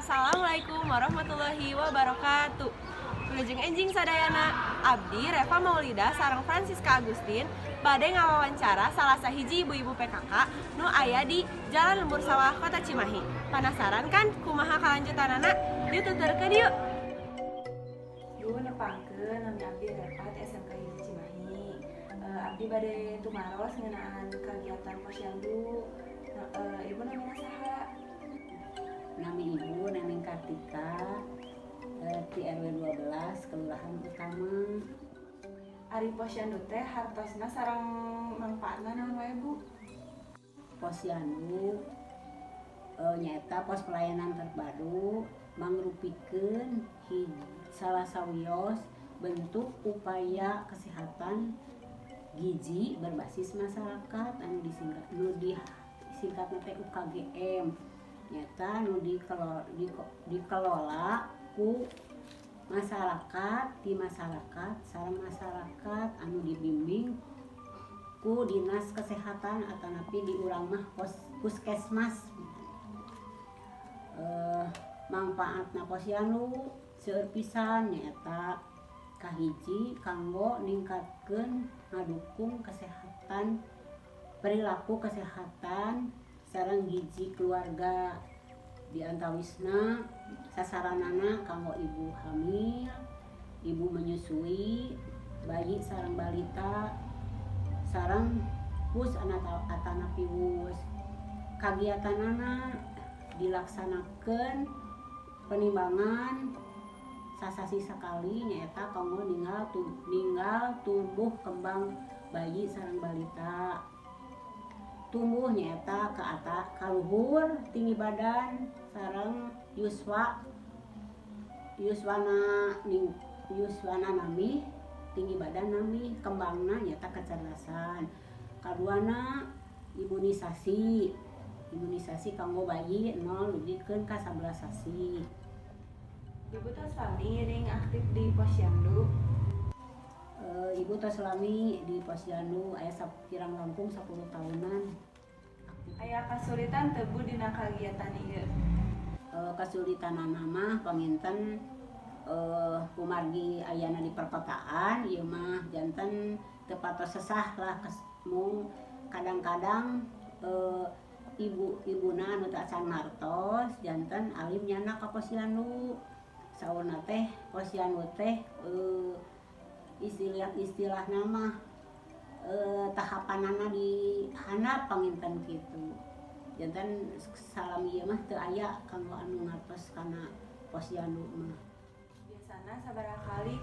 Assalamualaikum warahmatullahi wabarakatuh. Wilujeng enjing sadayana. Abdi Reva Maulida sareng Francisca Agustin bade ngawawancara salah sahiji ibu-ibu PKK nu aya di Jalan Lembur Sawah, Kota Cimahi. Penasaran kan kumaha kalanjutanana? Dituturkeun yuk. Bu, nepangkeun, nami abdi Reva ti SMK 1 Cimahi. Abdi bade tumaros ngeunaan kagiatan Posyandu. Nah, ibu namina saha? Nami ibu Neneng Kartika, di RW 12, Kelurahan Utama. Ari Posyandu teh hartosna sareng mangfaatna naon wae, Bu? Posyandu nyaeta pos pelayanan terpadu mangrupikeun salah sawios bentuk upaya kesehatan gizi berbasis masyarakat anu disingkat, nu disingkatna teh UKGM, nyaeta nu dikelola ku masyarakat, di masyarakat sareng masyarakat, anu dibimbing ku Dinas Kesehatan atanapi di urang mah puskesmas. Mangfaatna Posyandu seueur pisan, nyaeta kahiji kanggo ningkatkeun, ngadukung kesehatan, perilaku kesehatan sareng gizi keluarga. Di antawisna sasaranana kanggo ibu hamil, ibu menyusui, bayi sareng balita, sareng PUS atanapi WUS. Kagiatanana dilaksanakeun penimbangan sasasi sakali, nyaeta kanggo ninggal tumbuh kembang bayi sareng balita. Tumbuh nyaeta ke atas, kaluhur tinggi badan sareng yuswa, yuswana ning yuswana nami, tinggi badan nami, kembangna nyaeta kecerdasan. Kaduana imunisasi, imunisasi kanggo bayi 0 dugikeun ka 11 sasih. Ibu tos lami ring aktif di Posyandu? Ibu tos lami di Posyandu, aya kirang langkung 10 tahunan. Aya kasulitan teu, Bu, dina kagiatan ieu? Kasulitanana mah panginten kumargi ayana di perkotaan ieu mah janten teu patos sesah lah, mung kadang-kadang ibu ibuna anu teu acan ngartos janten alim nyandak ka Posyandu. Saurna teh Posyandu teh istilah istilahna mah tahapanana di handap, panginten kitu. Janten salami ieu mah teu aya kanggo anu ngartos kana Posyandu mah. Biasana sabaraha kali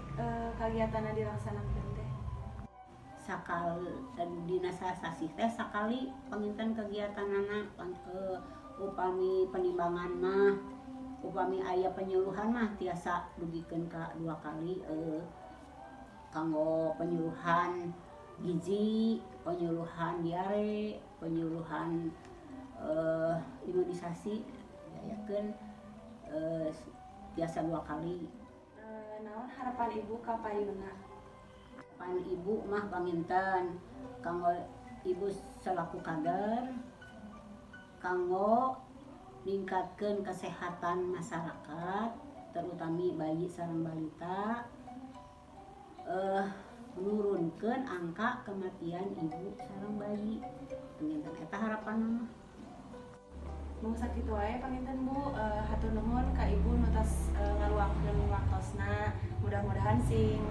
kagiatanna dilaksanakeun teh? Sakali dina sasasih teh sakali panginten kegiatanana, upami penimbangan mah. Upami aya penyuluhan mah tiasa dugikeun ka dua kali, kanggo penyuluhan gizi, penyuluhan diare, penyuluhan imunisasi diayakeun tiasa dua kali. Naon harapan ibu ka payuna? Harapan ibu mah panginten kanggo ibu selaku kader, kanggo ningkatkeun kesehatan masyarakat, terutami bayi sareng balita, menurunkan angka kematian ibu sareng bayi. Panginten eta harapan mah. Mung sakitu wae panginten, Bu. Hatur nuhun ka ibu nu tos ngaluangkeun waktosna. Mudah-mudahan sing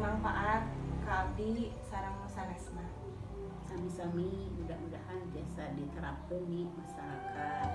mangfaat ka abdi sareng sanesna. Sami-sami, mudah-mudahan bisa diterapkan di masyarakat.